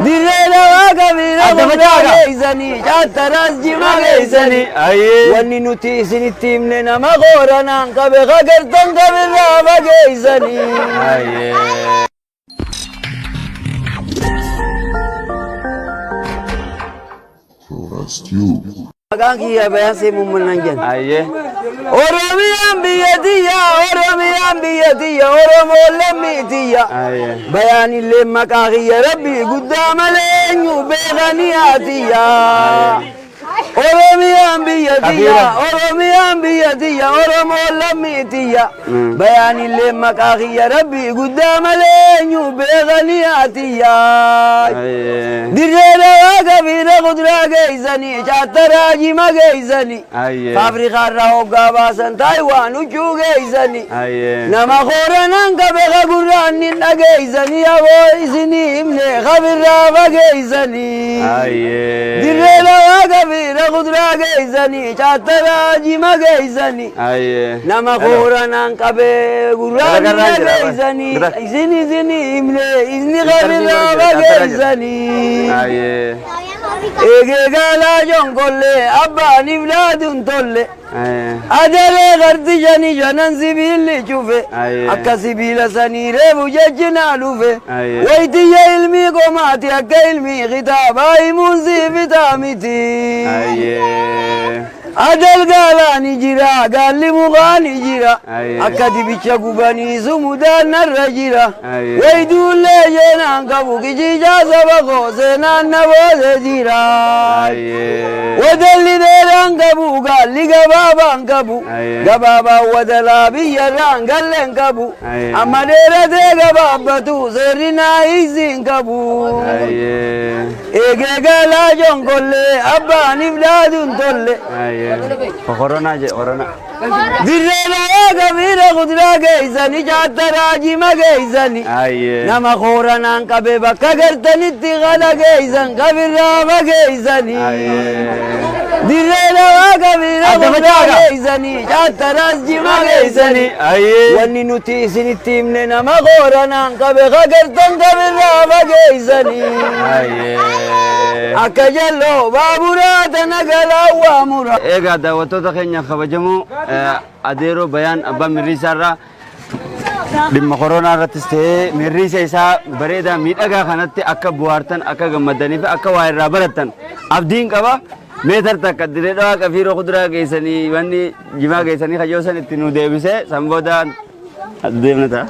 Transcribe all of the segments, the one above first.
Dirree dhawaa kabiira Adda guddaa facaaga. geeysanii caattaraas jima geeysanii. Ayyee. Wanni nuti isinitti himne nama kooranaan qabe kagartan kabirraa fageeysanii. Ayyee. Maqaan kiyya Bayaasee Muummanaan jedhama. Ayyee. Oromiyaan biyya tiyya, Oromiyaan biyya tiyya, Oromoon lammii tiyya. Ayyee. Bayaan illee maqaa kiyya rabbii guddaa malee eenyu beekanii haatiyya. Oromiyaan biyya tiyya, Kabiira. Oromiyaan biyya tiyya, Oromoon lammii tiyya. Bayaan illee maqaa kiyya rabbii guddaa malee eenyu beekanii haatiyya. Ayyee. Dirree dhawaa kabiira kuduraa geeysanii, chaattaraa jima geeysanii. Ayyee. Faafrikaarraa hoggaa baasan Taayiwaan huccuu geeysanii. Ayyee. Nama kooranaan qabe ka gurraan hin dhageeysanii aboo isinii himne kabirraa fageeysanii. Ayyee. Dirree dhawaa kabiira kuduraa geeysanii, chaattaraa jima geeysanii. Ayyee. Nama kooranaan qabe gurraan hin Gargaraan jira, dhageeysanii. gara. Isin isinii himne isni Interview kabirraa jira, chaattaraa jira. fageeysanii. Ayyee. Eegee gaalaa jonkollee abbaan iblaatuun tolle. Ayyee. Adalee garti shanii shanan sibiilli cufe. Ayyee. Akka sibiila sanii reefu jechinaa dhufe. Ayyee. Wayitiyya ilmii qomaati akka ilmii kitaabaa himuun siifitaa miti. Ayyee. Adal gaalaa ni jira gaalli mukaa ni jira. Ayyee. Akka dibicha gubanii sumudaan narra jira. Ayyee. Wayituullee jeenaan qabu kijijaa saba koo seenaan na boose jira. Ayyee. Wadalli dheeraan qabu gaalli gabaabaan qabu Ayyee. gabaabaan wadalaa biyyarraan galleen qabu Ayyee. amma dheeratee gabaabbatu seerri naa hiisiin qabu. Ayyee. Eegee gaalaa jonkollee abbaan iblaatuun tolle. Ayyee. Koronaa jedhe koronaa. Dirree dhawaa kabiira kuduraa geeysanii chaattaraa jima geeysanii. Ayyee. Nama kooranaan qabe bakka gartanitti kadha geeysan kabirraa fageeysanii. Ayyee. Dirree dhawaa kabiira Adda kuduraa facaaga. geeysanii chaattaraas jima geeysanii. Ayyee. Wanni nuti isinitti himne nama kooranaan qabe kagartan kabirraa fageeysanii. Ayyee. Akka jalloo baaburaa tana galaa waamura. Egaa daawwattoota keenya kabajamoo adeeroo bayaan abbaa mirriisaa irraa dhimma koronaa irrattis ta'ee mirriisa isaa bareedaa miidhagaa kanatti akka buhaartan akka gammadanii fi akka waa irraa barattan abdiin qaba. Meetar takka dirree dhawaa qafiiroo kuduraa geessanii wanni jimaa geessanii kayyoo san itti nu deebisee san booda deemna ta'a.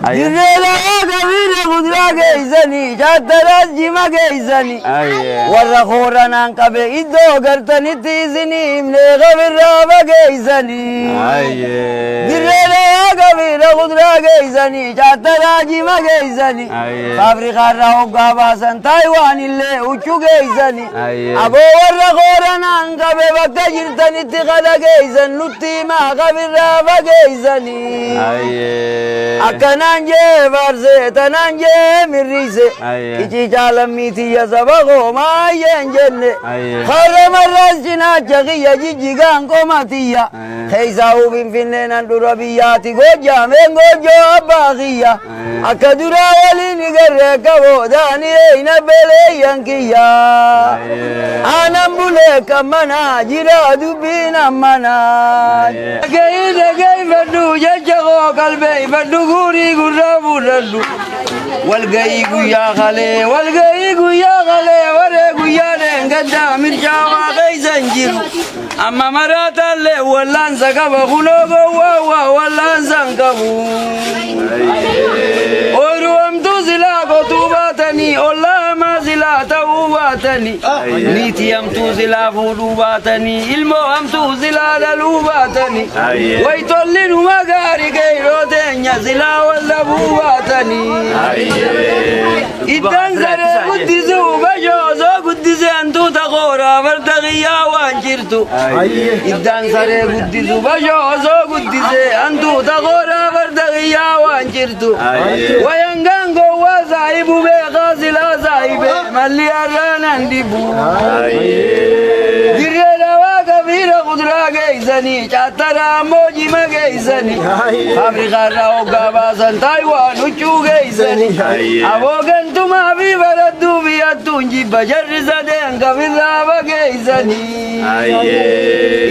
Ayyee. Dirree dhawaa kabiira kuduraa geeysanii chaattaraas jima geeysanii. Ayyee. Warra kooranaan qabe iddoo gartanitti isinii himne kabirraa fageeysanii. Ayyee. Dirree dhawaa kabiira kuduraa geeysanii chaattaraa jima geeysanii. Ayyee. Faafrikaarraa hoggaa baasan Taayiwaan illee huccuu geeysanii. Ayyee. Aboo warra kooranaan qabe bakka jirtanitti kadha geeysan nutti himaa kabirraa fageeysanii. Ayyee. Akkanaan jee faarsee tanaan jee mirriise. Ayyee. Icicaa lammii tiyya saba koo maayyeen jenne. Ayyee. Har'a marraas cinaacha kiyya jijjigaan qoma tiyya. Ayyee. Keessaa huu finfinnee nan dura biyyaati goojjaameen goojjoo abbaa kiyya. Ayyee. Akka duraa waliin garree akka boodaani eeyna beleeyyan kiyya. Ayyee. Aanan bulee kan manaa jira dubbiin ammanaa. Ayyee. Dhaga'ii dhaggeeffadhu jecha koo qalbeeffadhu guurii gurraa fuudhadhu. Walga'ii guyyaa kalee walga'ii guyyaa kalee waree guyyaa dheengaddaa mirchaa waaqaysan jiru. Amma maraataallee wallaansa qaba kunoo gowwaa waa wallaansa hin qabu. Ooyiruu hamtuu silaa qotuu baatanii ollaa hamaa silaa ta'uu baatanii niitii hamtuu silaa fuudhuu baatanii ilmoo hamtuu silaa dhaluu baatanii Ayyee. wayitolli numa gaarii qeeroo teenya silaa wal dhabuu baatanii. Ayyee. Iddaan saree guddisuu bashoo osoo guddisee hantuuta kooraa farda kiyyaa waan jirtu. Ayyee. Iddaan saree guddisu bashoo osoo guddisee hantuuta kooraa farda kiyyaa waan jirtu. Ayyee. Wayangaan gowwaa saahibu beekaa silaa saahibee malli har'aanan dhibu. Ayyee. Dirree dhawaa kabiira kuduraa geessanii caattaraa ammoo jima geessanii Faafrikaarraa hoggaa baasan Taayiwaan huccuu geessanii Ayyee. aboo gantumaa fi baradduu biyyattuu. jibba jarri sadeen kafirraa fageeysanii.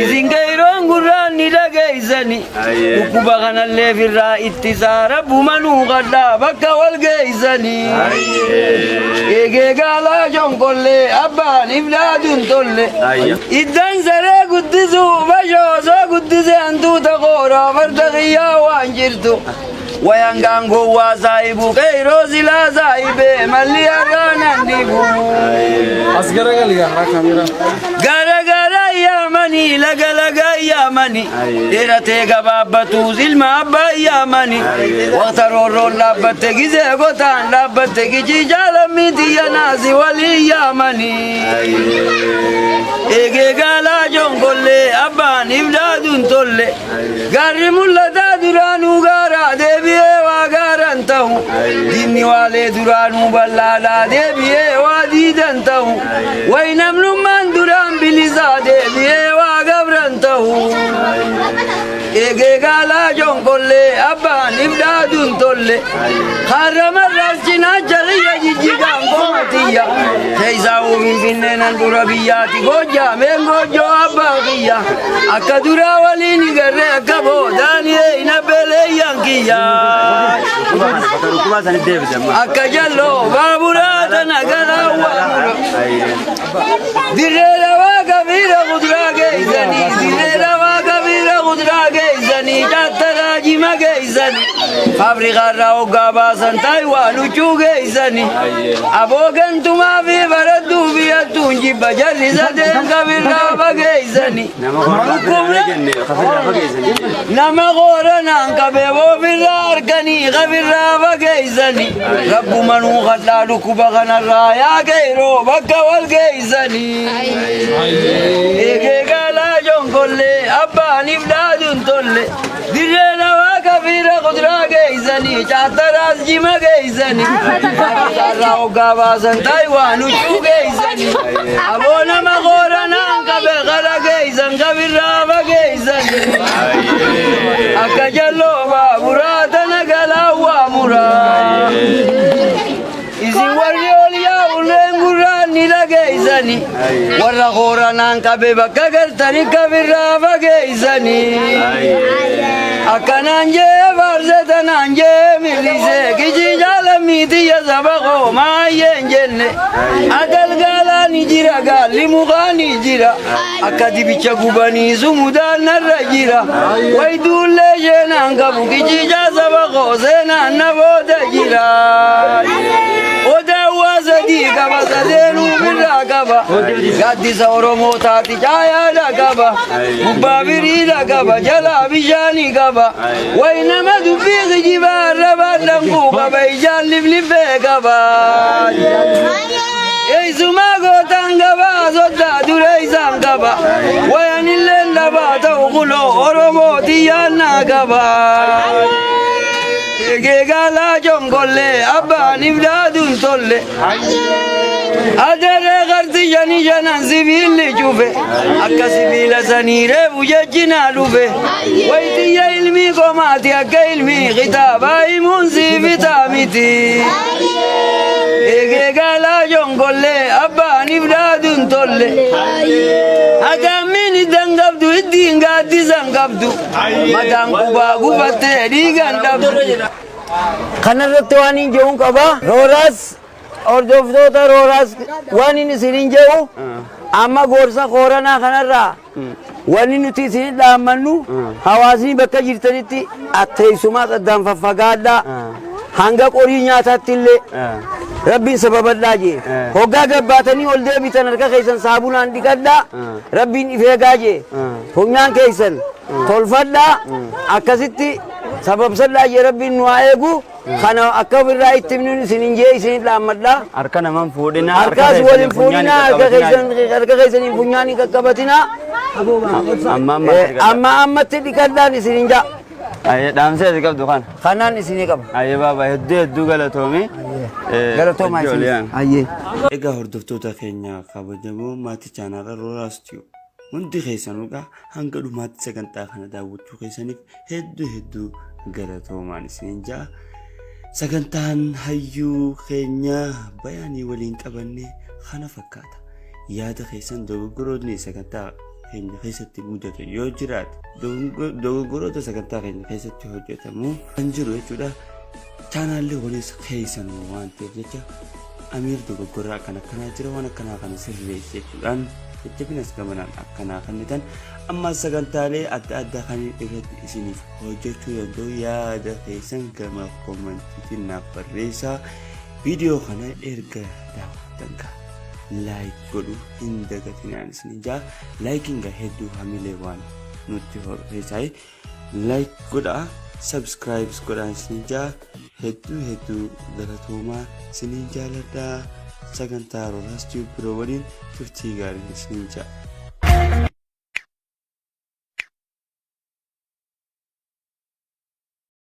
Isin qeeyroon gurraan ni dhageeysani. Dhukkuba kanallee firraa ittisaa rabbuma nuu kadhaa bakka wal geeysanii. Eegee gaalaa jonkollee abbaan ifdaatuun tolle. Iddan saree guddisuu bashoo osoo guddise hantuuta kooraa farda kiyyaa waan jirtu. Wayan gaangoo saahibu qeyroo silaa saahibee malli har'aa nan dhibu. As garagali gaa kaameeraa. Gara gara yaamanii laga laga yaamanii dheeratee gabaabbatuus ilma abbaa yaamanii waqta roorroon dhaabbatte gizee gotaan dhaabbatte gijii jaalammii tiyya naasi walii yaamanii. Eegee gaalaa jonkollee abbaan ibdaatuun tolle gaarri mul'ataa duraanuu gaaraa deebi'ee waa gaaran ta'u diinni waalee duraanuu bal'aadhaa deebi'ee waa diidan ta'u way namnummaan duraan bilisaa deebi'ee waa gabran ta'u. Eegee gaalaa jonkollee abbaan ibdaatuun tolle harramarraas cinaacha kiyya jijjigaan komatiyya keessaa finfinnee nan dura biyyaati goojjaameen goojjoo abbaa kiyya akka duraa waliin garree akka boodaan hin abbeleeyyan kiyya. Bakka dhukkubaa sanitti deebise amma. Akka jalloo baaburaa tana galaa waamura. Dirree lawaa kabiira kuduraa geessanii dirree lawaa kabiira kuduraa geessanii caattaraa jima geessanii faabirikaarraa hoggaa baasan taayiwaan huccuu geessanii aboo gantumaa fi baradduu fi hattuun jibba jarri sadeen kabirraa fageessanii. Nama koronaa kana jenne kafirraa fageessanii. Nama koronaan qabee ofirraa arganii kafirraa fageessanii rabbuma nuu kadhaa dhukkuba kanarraa yaa qeyroo bakka wal geessanii. Eegee gaalaa jonkollee abbaan ifdaatuun tolle dirree lawaa kafiira kuduraa geessanii caattaraas jima geessanii faabirikaarraa hoggaa baasan taayiwaan huccuu geessanii aboo nama koronaan qabe kara geessan kafirraa fageessanii. Akka jalloo baaburaa tana galaa waamuraa. Isin warri ol yaa'ulleen gurraan ni dhageessani. Warra koronaan qabe bakka gartanii kafirraa fageessani. Akkanaan jee faarse tanaan jee mirrise kijii jaalammii tiyya saba koo maayyeen jenne. Agalgaalaa ni jira gaalli mukaa ni jira. Akka dibicha gubanii sumudaan narra jira. Wayituullee sheenaan qabu kijijaa saba koo seenaan na booda jira. Odaawwaa sadii qaba sadeenuu birraa qaba. Gaaddisa Oromoo taati caayaadha qaba. Gubbaa biriidha qaba jalaa bishaanii qaba. Wayi nama dubbii kijibaa arrabaan dhanquu qaba ijaan liblibbee qaba. Eessumaa gootaan gabaa soddaa dura isaan qaba. Wayanillee dhabaa ta'u kuloo Oromoo xiyyaannaa qaba. Eegee gaalaa jonkollee abbaan ibdaatuun tolle. Adaree qarti shanii shanan sibiilli cufe. Akka sibiila sanii reefu jechinaa dhufe. Wayitiyya ilmii qomaati akka ilmii kitaabaa himuun siifitaa miti. Eegee gaalaa jonkollee abbaan ibdaatuun tolle. Hagaammiin iddan qabdu ittiin gaaddisan qabdu. Mataan qubaa gubattee dhiigan dhabdu. Kanarratti waan hin jehuun qaba. Rooraas hordoftoota rooraas waan hin isin hin jehu amma gorsa kooranaa kanarraa wanni nuti isin dhaammannu hawaasni bakka jirtanitti atteessumaas addaan faffagaadhaa hanga qorii nyaataatti illee rabbiin sababadhaa jee hoggaa gabbaatanii ol deebitan harka keessan saabunaan dhiqadhaa rabbiin ifeegaa jee funyaan keessan tolfadhaa akkasitti sababsadhaa jee rabbiin nu haa eegu kana akka ofirraa itti himnuun isin hin jee isin dhaammadhaa. Harka naman fuudhinaa. Harkaas waliin fuudhinaa harka keessan harka keessaniin funyaan hin qaqqabatinaa. Amma amma. Amma ammatti dhiqadhaan isin hin jaa. Ayyee dhaamsee ati qabdu kana. Kanaan isinii qaba. Ayyee baaba hedduu hedduu galatoomi. Galatoomaa isin. Ayyee. Egaa hordoftoota keenya kabajamoo maatii chaanaala Rooraas Tiyuu hundi keessanuu egaa hanga dhumaatti sagantaa kana daawwachuu keessaniif hedduu hedduu galatoomaan isiniin ja'a. Sagantaan hayyuu keenya Bayaanii waliin qabanne kana fakkaata. Yaada keessan dogoggoroonni sagantaa keenya keessatti mudate yoo jiraate, dogoggoroota sagantaa keenya keessatti hojjetamu kan jiru jechuudha. Chaanaalli kunis keessan waan ta'eef jecha, Amiir dogoggorra akkana akkanaa jira, waan akkanaa kana sirreessi jechuudhaan jajjabinas gamanaan akkanaa kennitan, amma sagantaalee adda addaa kan irratti isiniif hojjechuu danda'u yaada keessan gama commentiitiin naaf barreessaa. Viidiyoo kana erga daawwattan gaa like godhuu hin dagatinaan isin jaa. Likeiin gaa hedduu hamilee waan nutti horu keessaa like godhaa, subscribe godhaa isin jaa. Hedduu hedduu galatoomaa, isiniin jaaladhaa. Sagantaa Rooraas Tube biroo waliin turtii gaarii isiniin jaa.